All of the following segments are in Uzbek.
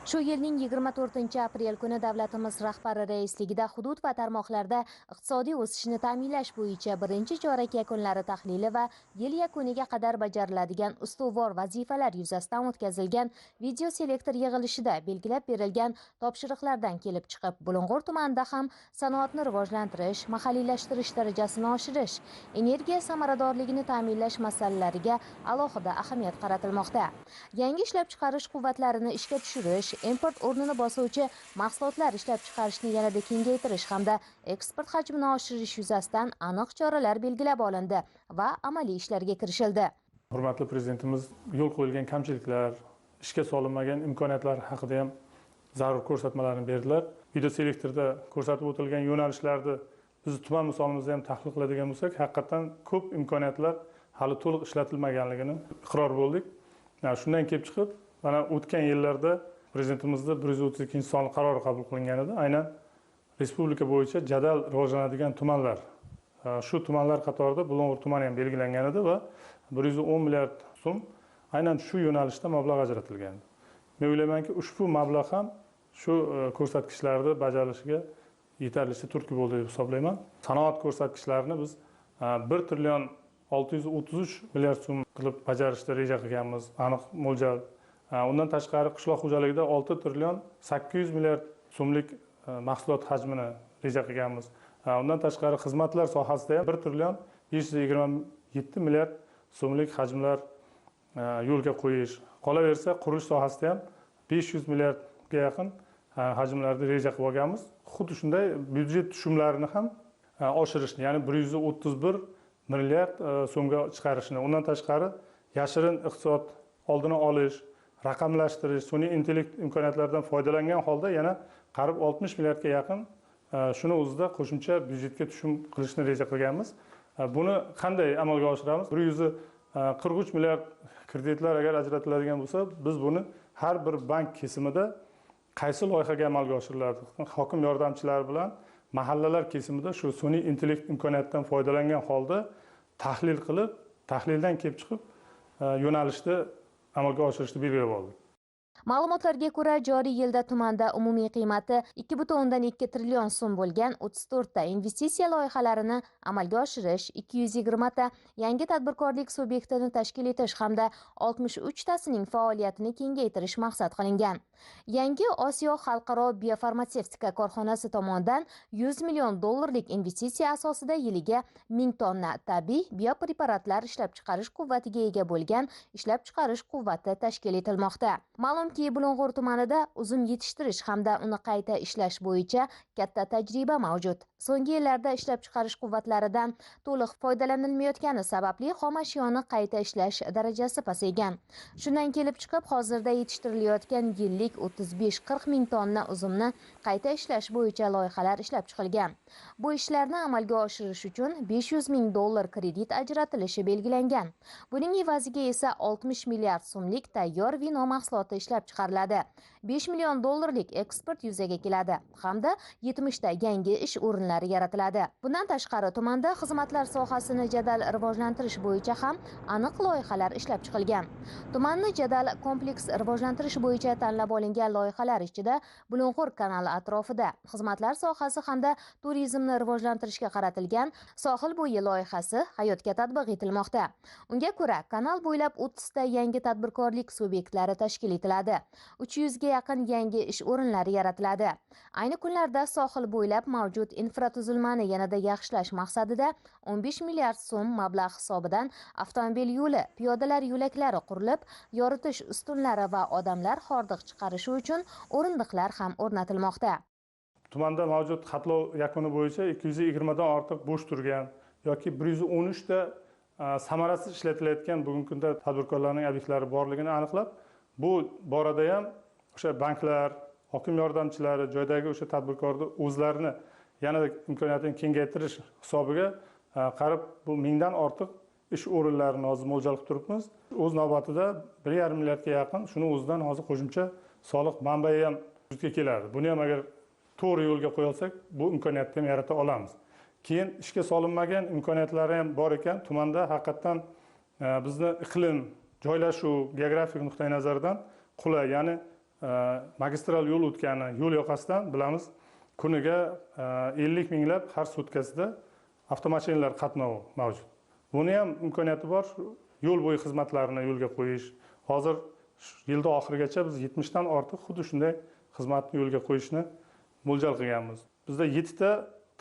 Shu yilning 24 aprel kuni davlatimiz rahbari raisligida hudud va tarmoqlarda iqtisodiy o'sishni ta'minlash bo'yicha birinchi chorak yakunlari tahlili va yil yakuniga qadar bajariladigan ustuvor vazifalar yuzasidan o'tkazilgan videoselektor yig'ilishida belgilab berilgan topshiriqlardan kelib chiqib, Bulung'ur tumanida ham sanoatni rivojlantirish, mahalliylashtirish darajasini oshirish, energiya samaradorligini ta'minlash masalalariga alohida ahamiyat qaratilmoqda. Yangi ishlab chiqarish quvvatlarini ishga tushirish, import o'rnini bosuvchi mahsulotlar ishlab chiqarishni yanada kengaytirish hamda eksport hajmini oshirish yuzasidan aniq choralar belgilab olindi va amaliy ishlarga kirishildi. Hurmatli Prezidentimiz yo'l qo'yilgan kamchiliklar, ishga solinmagan imkoniyatlar haqida ham zarur ko'rsatmalarni berdilar. Videoselektorda ko'rsatib o'tilgan yo'nalishlarni biz tuman misolimizda ham tahlil qiladigan bo'lsak, haqiqatdan ko'p imkoniyatlar hali to'liq ishlatilmaganligini iqror bo'ldik. Shundan kelib chiqib, mana o'tgan yillarda Prezidentimizni 132-sonli qarori qabul qilingan edi. Aynan respublika bo'yicha jadal rivojlanadigan tumanlar, shu tumanlar qatorida Bulung'ur tumani ham belgilangan edi va 110 milliard so'm aynan shu yo'nalishda mablag' ajratilgan. Men o'ylaymanki, ushbu mablag' ham shu ko'rsatkichlarni bajarilishiga yetarlicha turtki bo'ldi deb hisoblayman. Sanoat ko'rsatkichlarini biz 1 trillion 633 milliard so'm qilib bajarishni reja qilganmiz, aniq mo'ljal. Undan tashqari, qishloq xo'jaligida 6 trillion 800 milliard so'mlik mahsulot hajmini reja qilganmiz. Undan tashqari, xizmatlar sohasida ham 1 trillion 527 milliard so'mlik hajmlar yo'lga qo'yish, qolaversa, qurilish sohasida ham 500 milliardga yaqin hajmlarni reja qilib olganmiz. Xuddi shunday byudjet tushumlarini ham oshirishni, ya'ni 131 milliard so'mga chiqarishni, undan tashqari, yashirin iqtisod oldini olish, raqamlashtirish, sun'iy intellekt imkoniyatlaridan foydalangan holda yana qariyb 60 milliardga yaqin shuni o'zida qo'shimcha byudjetga tushum qilishni reja qilganmiz. Buni qanday amalga oshiramiz? 143 milliard kreditlar agar ajratiladigan bo'lsa, biz buni har bir bank kesimida qaysi loyihaga amalga oshiriladi, hokim yordamchilari bilan mahallalar kesimida shu sun'iy intellekt imkoniyatidan foydalangan holda tahlil qilib, tahlildan kelib chiqib yo'nalishni amalga oshirishni belgilab oldik. Ma'lumotlarga ko'ra, joriy yilda tumanda umumiy qiymati 2,2 trillion so'm bo'lgan 34 ta investitsiya loyihalarini amalga oshirish, 220 ta yangi tadbirkorlik subyektini tashkil etish hamda 63 tasining faoliyatini kengaytirish maqsad qilingan. Yangi Osiyo xalqaro biofarmatsevtika korxonasi tomonidan 100 million dollarlik investitsiya asosida yiliga 1000 tonna tabiiy biopreparatlar ishlab chiqarish quvvatiga ega bo'lgan ishlab chiqarish quvvati tashkil etilmoqda. Ma'lumki, Bulung'ur tumanida uzum yetishtirish hamda uni qayta ishlash bo'yicha katta tajriba mavjud. So'nggi yillarda ishlab chiqarish quvvatlaridan to'liq foydalanilmayotgani sababli xom ashyoni qayta ishlash darajasi pasaygan. Shundan kelib chiqib, hozirda yetishtirilayotgan yillik 35-40 ming tonna uzumni qayta ishlash bo'yicha loyihalar ishlab chiqilgan. Bu ishlarni amalga oshirish uchun 500 ming dollar kredit ajratilishi belgilangan. Buning evaziga esa 60 milliard so'mlik tayyor vino mahsuloti ishlab chiqariladi. 5 million dollarlik eksport yuzaga keladi hamda 70 ta yangi ish o'rinlari yaratiladi. Bundan tashqari, tumanda xizmatlar sohasini jadal rivojlantirish bo'yicha ham aniq loyihalar ishlab chiqilgan. Tumanni jadal kompleks rivojlantirish bo'yicha tanlab olingan loyihalar ichida Bulung'ur kanali atrofida xizmatlar sohasi hamda turizmni rivojlantirishga qaratilgan sohil bo'yi loyihasi hayotga tatbiq etilmoqda. Unga ko'ra, kanal bo'ylab 30 ta yangi tadbirkorlik subyektlari tashkil etiladi. 300 ga yaqin yangi ish o'rinlari yaratiladi. Ayni kunlarda sohil bo'ylab mavjud infratuzilmani yanada yaxshilash maqsadida 15 milliard so'm mablag' hisobidan avtomobil yo'li, piyodalar yo'laklari qurilib, yoritish ustunlari va odamlar hordiq chiqarishi uchun o'rindiqlar ham o'rnatilmoqda. Tumanda mavjud xatlov yakuni bo'yicha 220dan ortiq bo'sh turgan yoki 113 ta samarasiz ishlatilayotgan bugungi kunda tadbirkorlarning obyektlari borligini aniqlab, bu borada ham o'sha banklar, hokim yordamchilari, joydagi o'sha tadbirkorni o'zlarini yanada imkoniyatini kengaytirish hisobiga qariyb bu mingdan ortiq ish o'rinlarini hozir mo'ljal qilib turibmiz. O'z navbatida 1,5 milliardga yaqin shuni o'zidan hozir qo'shimcha soliq manbai ham vujudga keladi. Buni ham agar to'g'ri yo'lga qo'ya olsak, bu imkoniyatni ham yarata olamiz. Keyin ishga solinmagan imkoniyatlari ham bor ekan tumanda. Haqiqatdan bizni iqlim, joylashuv, geografik nuqtai nazardan qulay, ya'ni Magistral yo'l o'tgani, yo'l yoqasidan bilamiz, kuniga 50 minglab har sutkasida avtomashinalar qatnovi mavjud. Buni ham imkoniyati bor, yo'l bo'yi xizmatlarini yo'lga qo'yish. Hozir yilda oxirigacha biz 70 dan ortiq xuddi shunday xizmatni yo'lga qo'yishni mo'ljal qilganmiz. Bizda 7 ta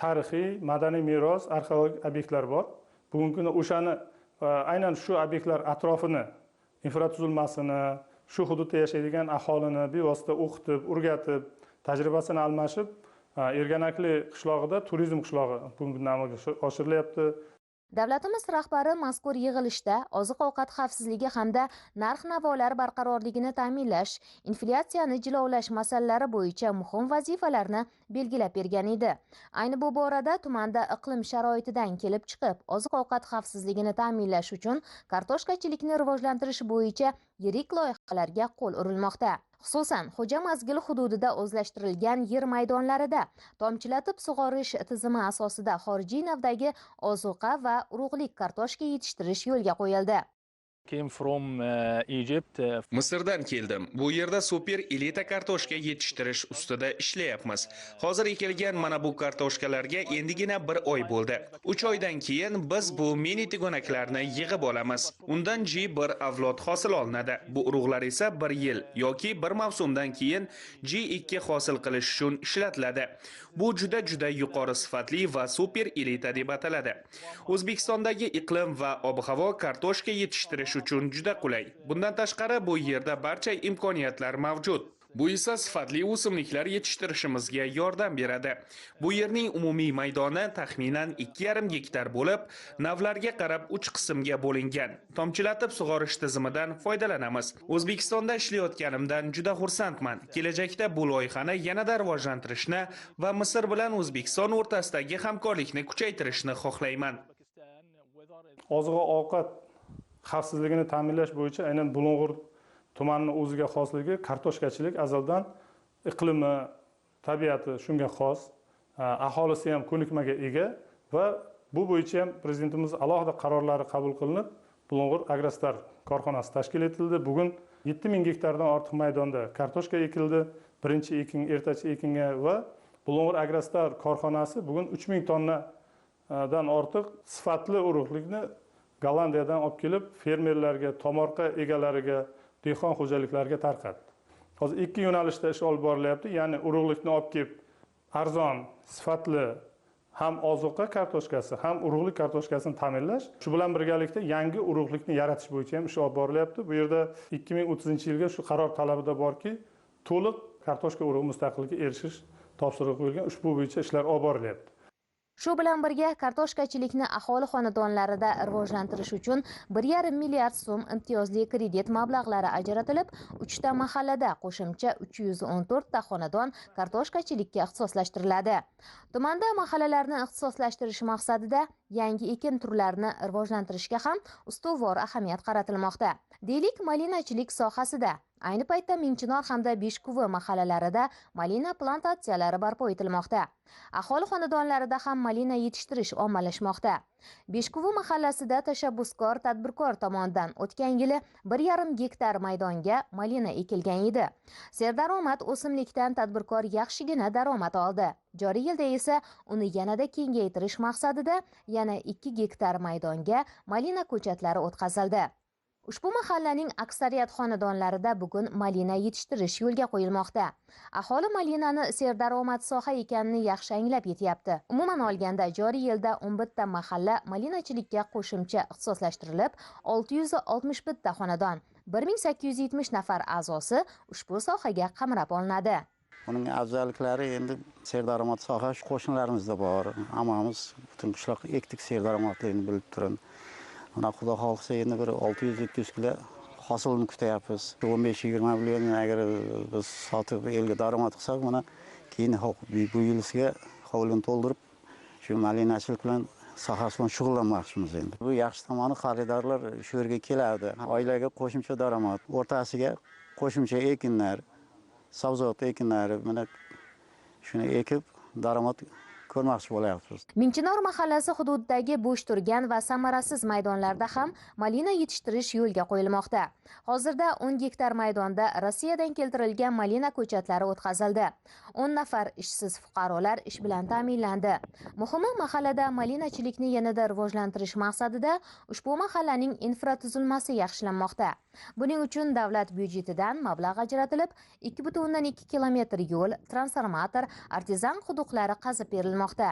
tarixiy, madaniy meros, arxeologik obyektlar bor. Bugungi kunda o'shani aynan shu obyektlar atrofini, infratuzilmasini, shu hududda yashaydigan aholini bevosita o'qitib, o'rgatib, tajribasini almashib, Erganakli qishlog'ida turizm qishlog'i bugungi kunda amalga oshirilyapti. Davlatimiz rahbari mazkur yig'ilishda oziq-ovqat xavfsizligi hamda narx-navolar barqarorligini ta'minlash, inflyatsiyani jilovlash masalalari bo'yicha muhim vazifalarni belgilab bergan edi. Ayni bu borada tumanda iqlim sharoitidan kelib chiqib, oziq-ovqat xavfsizligini ta'minlash uchun kartoshkachilikni rivojlantirish bo'yicha yirik loyihalarga qo'l urilmoqda. Xususan, Xo'ja Mazgil hududida o'zlashtirilgan yer maydonlarida tomchilatib sug'orish tizimi asosida xorijiy navdagi ozuqa va urug'lik kartoshka yetishtirish yo'lga qo'yildi. Came from Egypt. Misrdan keldim. Bu yerda super elita kartoshka yetishtirish ustida ishlayapmiz. Hozir ekilgan mana bu kartoshkalarga endigina 1 oy bo'ldi. 3 oydan keyin biz bu mini tugunaklarni yig'ib olamiz. Undan G1 avlod hosil olinadi. Bu urug'lar esa 1 yil yoki 1 mavsumdan keyin G2 hosil qilish uchun ishlatiladi. Bu juda-juda yuqori sifatli va super elita deb ataladi. O'zbekistondagi iqlim va ob-havo kartoshka yetishtirish uchun juda qulay. Bundan tashqari bu yerda barcha imkoniyatlar mavjud. Bu esa sifatli o'simliklar yetishtirishimizga yordam beradi. Bu yerning umumiy maydoni taxminan 2,5 gektar bo'lib, navlarga qarab 3 qismga bo'lingan. Tomchilatib sug'orish tizimidan foydalanamiz. O'zbekistonda ishlayotganimdan juda xursandman. Kelajakda bu loyihani yanada rivojlantirishni va Misr bilan O'zbekiston o'rtasidagi hamkorlikni kuchaytirishni xohlayman. Oziq-ovqat xavfsizligini ta'minlash bo'yicha aynan Bulung'ur tumanining o'ziga xosligi kartoshkachilik azaldan iqlimi, tabiati shunga xos, aholisi ham ko'nikmaga ega va bu bo'yicha ham prezidentimiz alohida qarorlari qabul qilinib, Bulung'ur Agrostar korxonasi tashkil etildi. Bugun 7000 gektardan ortiq maydonda kartoshka ekildi. Birinchi ekin, ertachi ekinga va Bulung'ur Agrostar korxonasi bugun 3000 tonnadan ortiq sifatli urug'likni Gollandiyadan olib kelib, fermerlarga, tomorqa egalariga, dehqon xo'jaliklariga tarqatdi. Hozir 2 yo'nalishda ish olib borilyapti, ya'ni urug'likni olib kelib arzon, sifatli ham ozuqa kartoshkasi, ham urug'lik kartoshkasini ta'minlash, shu bilan birgalikda yangi urug'likni yaratish bo'yicha ham ish olib borilyapti. Bu yerda 2030-yilga shu qaror talabida borki, to'liq kartoshka urug'i mustaqilligiga erishish topshirig'i qo'yilgan, ushbu bo'yicha ishlar olib borilyapti. Shu bilan birga kartoshkachilikni aholi xonadonlarida rivojlantirish uchun 1,5 milliard so'm imtiyozli kredit mablag'lari ajratilib, 3 ta mahallada qo'shimcha 314 ta xonadon kartoshkachilikka ixtisoslashtiriladi. Tumanda mahallalarni ixtisoslashtirish maqsadida yangi ekin turlarini rivojlantirishga ham ustuvor ahamiyat qaratilmoqda. Deylik, malinachilik sohasida ayni paytda Mingchinor hamda Beshkuvi mahallalarida malina plantatsiyalari barpo etilmoqda. Aholi xonadonlarida ham malina yetishtirish ommalashmoqda. Beshkuvi mahallasida tashabbuskor tadbirkor tomonidan o'tgan yili 1,5 gektar maydonga malina ekilgan edi. Serdaromad o'simlikdan tadbirkor yaxshigina daromad oldi. Joriy yilda esa uni yanada kengaytirish maqsadida yana 2 gektar maydonga malina ko'chatlari o'tkazildi. Ushbu mahallaning aksariyat xonadonlarida bugun malina yetishtirish yo'lga qo'yilmoqda. Aholi malinani serdaromad soha ekanini yaxshi anglab yetyapti. Umuman olganda joriy yilda 11 ta mahalla malinachilikka qo'shimcha ixtisoslashtirilib, 661 ta xonadon, 1870 nafar a'zosi ushbu sohaga qamrab olinadi. Uning afzalliklari endi serdaromad soha shu qo'shnilarimizda bor. Hammamiz butun qishloq ekdik, serdaromadligini bilib turib. Mana Xudo xohlasa endi bir 600-700 kilo hosilini kutyapmiz. 15-20 million agar biz sotib elga daromad qilsak, mana keyin bu yilsiga hovlini to'ldirib, shu malinachilik bilan sohasi bilan shug'ullanmoqchimiz endi. Bu yaxshi tomoni, xaridorlar shu yerga keladi. Oilaga qo'shimcha daromad, o'rtasiga qo'shimcha ekinlar, sabzavot ekinlari, mana shuni ekib daromad ko'rmoqchi bo'lyapmiz. Mingchinor mahallasi hududidagi bo'sh turgan va samarasiz maydonlarda ham malina yetishtirish yo'lga qo'yilmoqda. Hozirda 10 gektar maydonda Rossiyadan keltirilgan malina ko'chatlari o'tkazildi. 10 nafar ishsiz fuqarolar ish bilan ta'minlandi. Muhimi, mahallada malinachilikni yanada rivojlantirish maqsadida ushbu mahallaning infratuzilmasi yaxshilanmoqda. Buning uchun davlat byudjetidan mablag' ajratilib, 2,2 kilometr yo'l, transformator, artizan quduqlari qazib berilmoqda.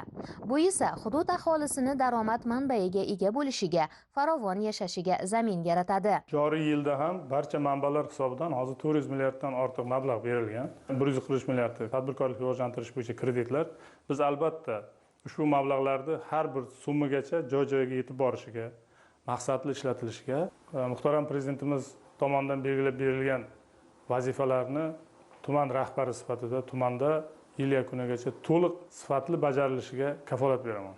Bu esa hudud aholisini daromad manbaiga ega bo'lishiga, farovon yashashiga zamin yaratadi. Joriy yilda ham barcha manbalar hisobidan hozir 400 milliarddan ortiq mablag' berilgan. 143 milliard tadbirkorlik rivojlantirish bo'yicha kreditlar. Biz albatta ushbu mablag'larni har bir so'migacha joy-joyiga yetib borishiga, maqsadli ishlatilishiga muhtaram prezidentimiz tomonidan belgilab berilgan vazifalarni tuman rahbari sifatida tumanda yil yakunigacha to'liq sifatli bajarilishiga kafolat beraman.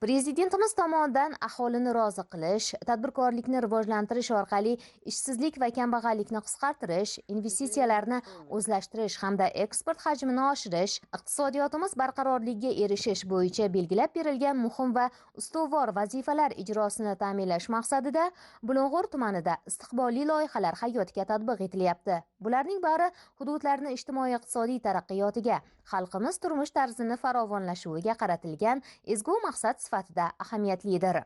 Prezidentimiz tomonidan aholini rozi qilish, tadbirkorlikni rivojlantirish orqali ishsizlik va kambag'allikni qisqartirish, investitsiyalarni o'zlashtirish hamda eksport hajmini oshirish, iqtisodiyotimiz barqarorligiga erishish bo'yicha belgilab berilgan muhim va ustuvor vazifalar ijrosini ta'minlash maqsadida Bulung'ur tumanida istiqbolli loyihalar hayotga tatbiq etilyapti. Bularning bari hududlarni ijtimoiy-iqtisodiy taraqqiyotiga, xalqimiz turmush tarzini farovonlashuviga qaratilgan ezgu maqsad sifatida ahamiyatlidir.